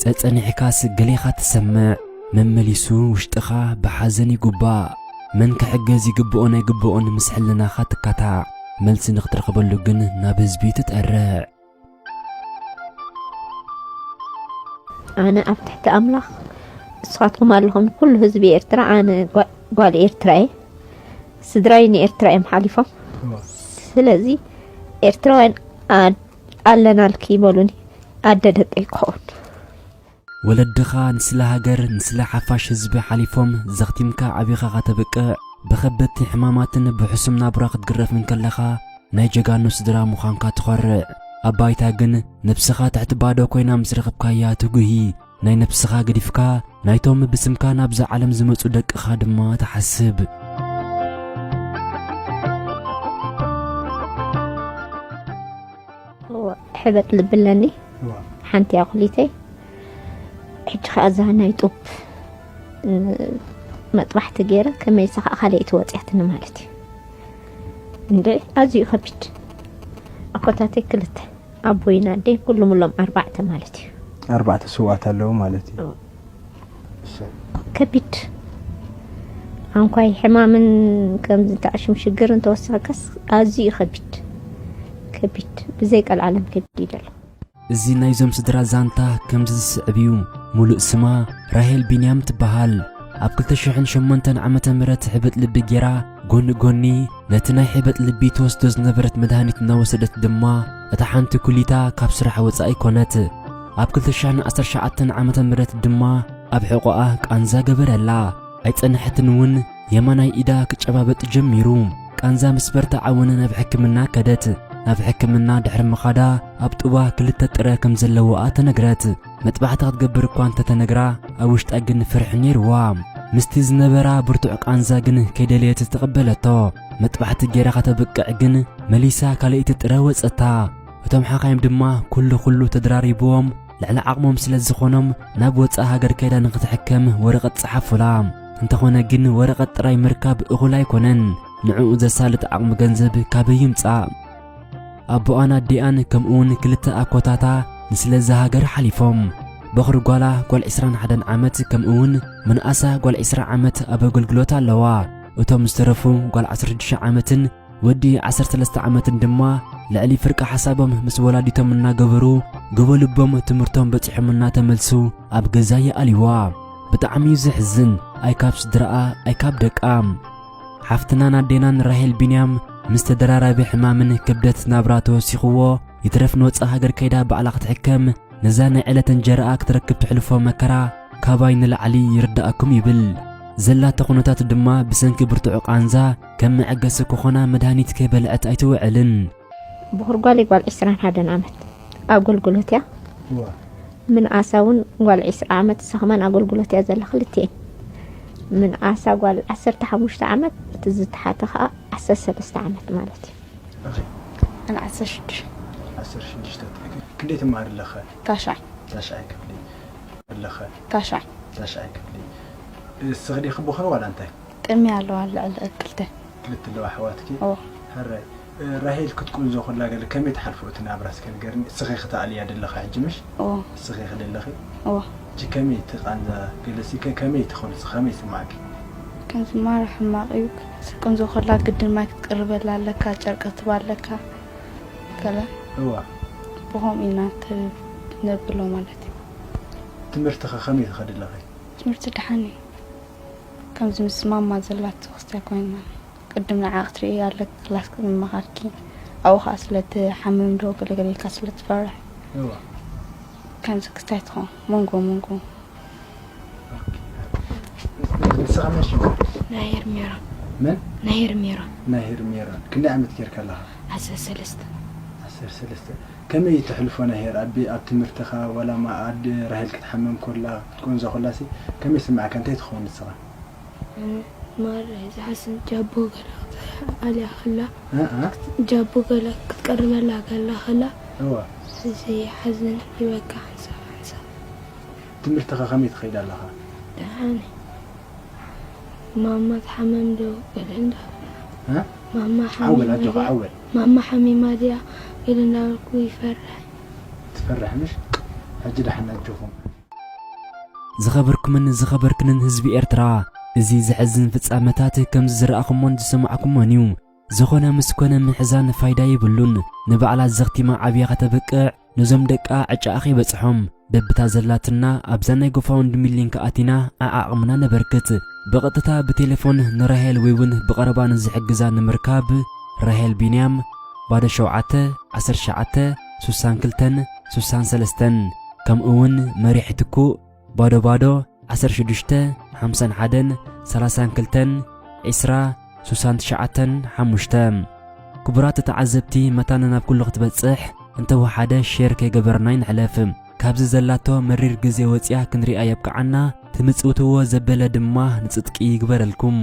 ተጸኒዕካስ ገሌኻ ትሰምዕ፣ መመሊሱ ውሽጥኻ ብሓዘን ይጉባእ። መን ክሕገዝ ይግብኦን ኣይግብኦን ምስ ሕልናኻ ትካታዕ፣ መልሲ ንኽትረኽበሉ ግን ናብ ህዝቢ ትጠርዕ። ኣነ ኣብ ትሕቲ ኣምላኽ፣ ንስኻትኩም ኣለኹም፣ ኩሉ ህዝቢ ኤርትራ፣ ኣነ ጓ-፣ ጓል ኤርትራ እየ። ስድራይ ንኤርትራ እዮም ሓሊፎም። እዋ። ስለዚ ኤርትራውያን ኣ-፣ ኣለናልኪ ይበሉኒ፣ ኣደ ደቀይ ክኸውን። ወለድኻ ንስለ ሃገር፣ ንስለ ሓፋሽ ህዝቢ ሓሊፎም ዘኽቲምካ ዓቢኻ ከተብቅዕ፣ ብኸበድቲ ሕማማትን ብሕሱም ናብራ ክትግረፍ እንከለኻ፣ ናይ ጀጋኑ ስድራ ምዃንካ ትኾርዕ። ኣብ ባይታ ግን ነብስኻ ትሕቲ ባዶ ኮይና ምስ ረኸብካያ ትጉሂ። ናይ ነብስኻ ገዲፍካ፣ ናይቶም ብስምካ ናብዛ ዓለም ዝመጹ ደቅኻ ድማ ትሓስብ። እወ፣ ሕበጥ ልቢ ኣለኒ። እዋ። ሓንቲ እያ ኩሊተይ። ሕጂ ኸኣ እዛ ናይ ጡብ፣ እ፣ መጥባሕቲ ገይረ ከመይ ኢልካ ኸኣ ካልኣይቲ ወጽያትኒ ማለት እዩ። እንደ ኣዝዩ ከቢድ። ኣኮታተይ ክልተ፣ ኣቦይን ኣደይን ኩሉም እሎም ኣርባዕተ ማለት እዩ። ኣርባዕተ ስውኣት ኣለዉ ማለት እዩ። እዎ። እሺ። ከቢድ። ኣንኳይ ሕማምን ከምዚ ተኣሽም ሽግር እንተወሰኸካስ ኣዝዩ ከቢድ። ከቢድ። ብዘይ ቀልዓለም ከቢድ እዩ ዘሎ። እዚ ናይዞም ስድራ ዛንታ ከምዚ ዝስዕብ እዩ። ሙሉእ ስማ ራሄል ቢንያም ትበሃል። ኣብ ክልተ ሽሕን ሸሞንተን ዓመተ ምህረት ሕበጥ ልቢ ጌራ፣ ጎኒ ጎኒ ነቲ ናይ ሕበጥ ልቢ ትወስዶ ዝነበረት መድሃኒት እናወሰደት ድማ፣ እታ ሓንቲ ኩሊታ ካብ ስራሕ ወጻኢ ኮነት። ኣብ ክልተ ሽሕን ዓሰርተ ትሽዓተን ዓመተ ምህረት ድማ ኣብ ሕቖኣ ቃንዛ ገበረላ። ኣይጸንሐትን እውን፣ የማናይ ኢዳ ክጨባበጥ ጀሚሩ። ቃንዛ ምስ በርትዓ እውን ናብ ሕክምና ከደት። ናብ ሕክምና ድሕሪ ምኻዳ፣ ኣብ ጡባ ክልተ ጥረ ከም ዘለዎኣ ተነግረት። መጥባሕቲ ክትገብር እኳ እንተተነግራ፣ ኣብ ውሽጣ ግን ፍርሒ ነይርዋ። ምስቲ ዝነበራ ብርቱዕ ቃንዛ ግን ከይደለየት ተቐበለቶ። መጥባሕቲ ገይራ ከተብቅዕ ግን መሊሳ ካልኣይቲ ጥረ ወጸታ። እቶም ሓኻይም ድማ ኩሉ ኩሉ ተደራሪብዎም ልዕሊ ዓቕሞም ስለ ዝኾኖም ናብ ወጻኢ ሃገር ከይዳ ንኽትሕከም ወረቐት ጸሓፉላ። እንተኾነ ግን ወረቐት ጥራይ ምርካብ እኹል ኣይኮነን። ንዕኡ ዘሳልጥ ዓቕሚ ገንዘብ ካበይ ይምጻእ? ኣቦኣን ኣዲኣን ከምኡውን ክልተ ኣኮታታ ንስለ እዛ ሃገር ሓሊፎም። በኹሪ ጓላ ጓል ዕስራን ሓደን ዓመት ከምኡውን መንኣሳ ጓል ዕስራ ዓመት ኣብ ኣገልግሎት ኣለዋ። እቶም ዝተረፉ ጓል ዓሰርተ ሽዱሽተ ዓመትን ወዲ ዓሰርተ ሰለስተ ዓመትን ድማ ልዕሊ ፍርቂ ሓሳቦም ምስ ወላዲቶም እናገበሩ፣ ጎቦ ልቦም ትምህርቶም በጺሖም እናተመልሱ ኣብ ገዛ ይኣልይዋ። ብጣዕሚ እዩ ዘሕዝን፣ ኣይ ካብ ስድራኣ፣ ኣይ ካብ ደቃ። ሓፍትናን ኣዴናን ራሄል ቢንያም ምስ ተደራራቢ ሕማምን ክብደት ናብራ ተወሲኽዎ፣ ይትረፍ ንወጻኢ ሃገር ከይዳ ባዕላ ክትሕከም፣ ነዛ ናይ ዕለት እንጀራኣ ክትረክብ ትሕልፎ መከራ ካባይ ንላዕሊ ይርድኣኩም ይብል። ዘላቶ ኩነታት ድማ ብሰንኪ ብርቱዕ ቃንዛ ከም መዐገሲ ክኾና መድሃኒት ከይበልዐት ኣይትውዕልን። ብኹር ጓለይ ጓል ዕስራን ሓደን ዓመት ኣገልግሎት እያ። እዋ። ምንኣሳ እውን ጓል ዕስራ ዓመት፣ እሳ ከማን ኣገልግሎት እያ ዘላ፣ ክልቲኤን። ምንኣሳ ጓል ዓሰርተ ሓሙሽተ ዓመት፣ እቲ ዝተሓተ ኸዓ ዓሰርተ ሰለስተ ዓመት ማለት እዩ። ኦኬ። ኣነ ዓሰርተ ሽዱሽተ። ዓሰርተ ሽዱሽተ። ክንደይ ትመሃሪ ኣለኸ? ታሽዓይ። ታሽዓይ ክፍሊ ኣለኸ? ታሽዓይ። ታሽዓይ ክፍሊ። እስኺ ዲኺ ብኹሪ ዋላ እንታይ? ቅድሚ ኣለዋ ልዕሊ ክልተ። ክልተ ኣለዋ ኣሕዋትኪ? እዎ። ሕራይ። እ፣ ራሄል ክትቁንዞ ከላ ገለ ከመይ ትሓልፎ እቲ ናብራ እስከ ንገርኒ? እስኺ ክትኣልያ ደለኻ ሕጂ ምሽ? እዎ። እስኺ ኢኺ ደለኺ? እዎ። ሕጂ ከመይ እቲ ቃንዛ ገለሲ ከ-፣ ከመይ ትኾን እስኺ ከመይ ይስምዓኪ? ከም ዝማረ ሕማቕ እዩ። ክትቁንዞ ከላ ግድን ማይ ክትቅርበላ ኣለካ፣ ጨርቂ ክትባ ኣለካ። ገለ እዋ። ብኸምኡ ኢና ተ-፣ ነብሎ ማለት እዩ። ትምህርትኸ ከመይ ትኸዲ ኣለኺ? ትምህርቲ ደሓን እዩ። ከምዚ ምስ ማማ ዘላቶ ክስታይ ኮይና፣ ቅድም ንዓ ክትርኢ ኣለኪ፣ ክላስ ክትመኻርኪ፣ ኣብኡ ኸዓ ስለ ትሓምም ዶ ገለ ገለ ኢልካ ስለ ትፈርሕ፣ እዋ። ከምዚ ክስታይ ትኸውን፣ መንጎ መንጎ። ኦኬ። ንስኻ መን ሽምካ? ናሄር ሜሮን። መን? ናሄር ሜሮን። ናሄር ሜሮን። ክንደይ ዓመት ጌርካ ኣለኻ? ዓሰርተ ሰለስተ። ዓሰርተ ሰለስተ። ከመይ ተሕልፎ ናሄር፣ ኣብ፣ ኣብ ትምህርትኻ፣ ዋላ ማ-፣ ኣደ ራሄል ክትሓምም ኮላ፣ ክትቆንዛ ኮላሲ፣ ከመይ ስምዓካ? እንታይ ትኸውን ንስኻ? ማር ዝሓስን ጃቦ ገለ ክትኣልያ ከላ፣ እ፣ እ? ጃቦ ገለ ክትቀርበላ ገላ ከላ፣ እዋ። እዚ ሓዘን ይበካ ሓንሳብ ሓንሳብ። ትምህርትኻ ከመይ ትኸይድ ኣለኻ? ደሓን። ማማ ትሓመም ዶ ገለ እንዳ-፣ እ? ማማ ዓወል፣ ሓሚማ ኣጆኻ፣ ድያ? ዓወል። ማማ ሓሚማ ድያ ገለ እንዳበልኩ ይፈርሕ። ትፈርሕ ምሽ? ሕጂ ደሓን ኣጆኹም። ዝኸበርኩምን ዝኸበርክንን ህዝቢ ኤርትራ፣ እዚ ዘሕዝን ፍጻመታት ከምዚ ዝረኣኹሞን ዝሰማዕኩሞን እዩ። ዝኾነ ምስ ኮነ ምሕዛን ፋይዳ የብሉን። ንባዕላ ዘኽቲማ ዓብያ ከተብቅዕ፣ ነዞም ደቃ ዕጫኣ ከይበጽሖም፣ በብታ ዘላትና ኣብዛ ናይ ጎፋውንድሚ ሊንክ ኣቲና ዓዓቕምና ነበርክት። ብቐጥታ ብቴሌፎን ንራሄል ወይ እውን ብቐረባ ንዝሕግዛ ንምርካብ፣ ራሄል ቢንያም፣ ባዶ ሸውዓተ፣ ዓሰርተ ትሽዓተ፣ ስሳን ክልተን፣ ስሳን ሰለስተን፣ ከምኡ እውን መሪሕ ትኩእ፣ ባዶ ባዶ፣ ዓሰርተ ሽዱሽተ፣ ሓምሳን ሓደን፣ ሰላሳን ክልተን፣ ዕስራ፣ ስሳን ትሽዓተን፣ ሓሙሽተ። ክቡራት ተዓዘብቲ፣ መታና ናብ ኩሉ ክትበጽሕ እንተወሓደ ሼር ከይገበርና ይንሕለፍ። ካብዚ ዘላቶ መሪር ግዜ ወጺኣ ክንሪኣ የብቅዓና፣ ትምጽውትዎ ዘበለ ድማ ንጽድቂ ይግበረልኩም።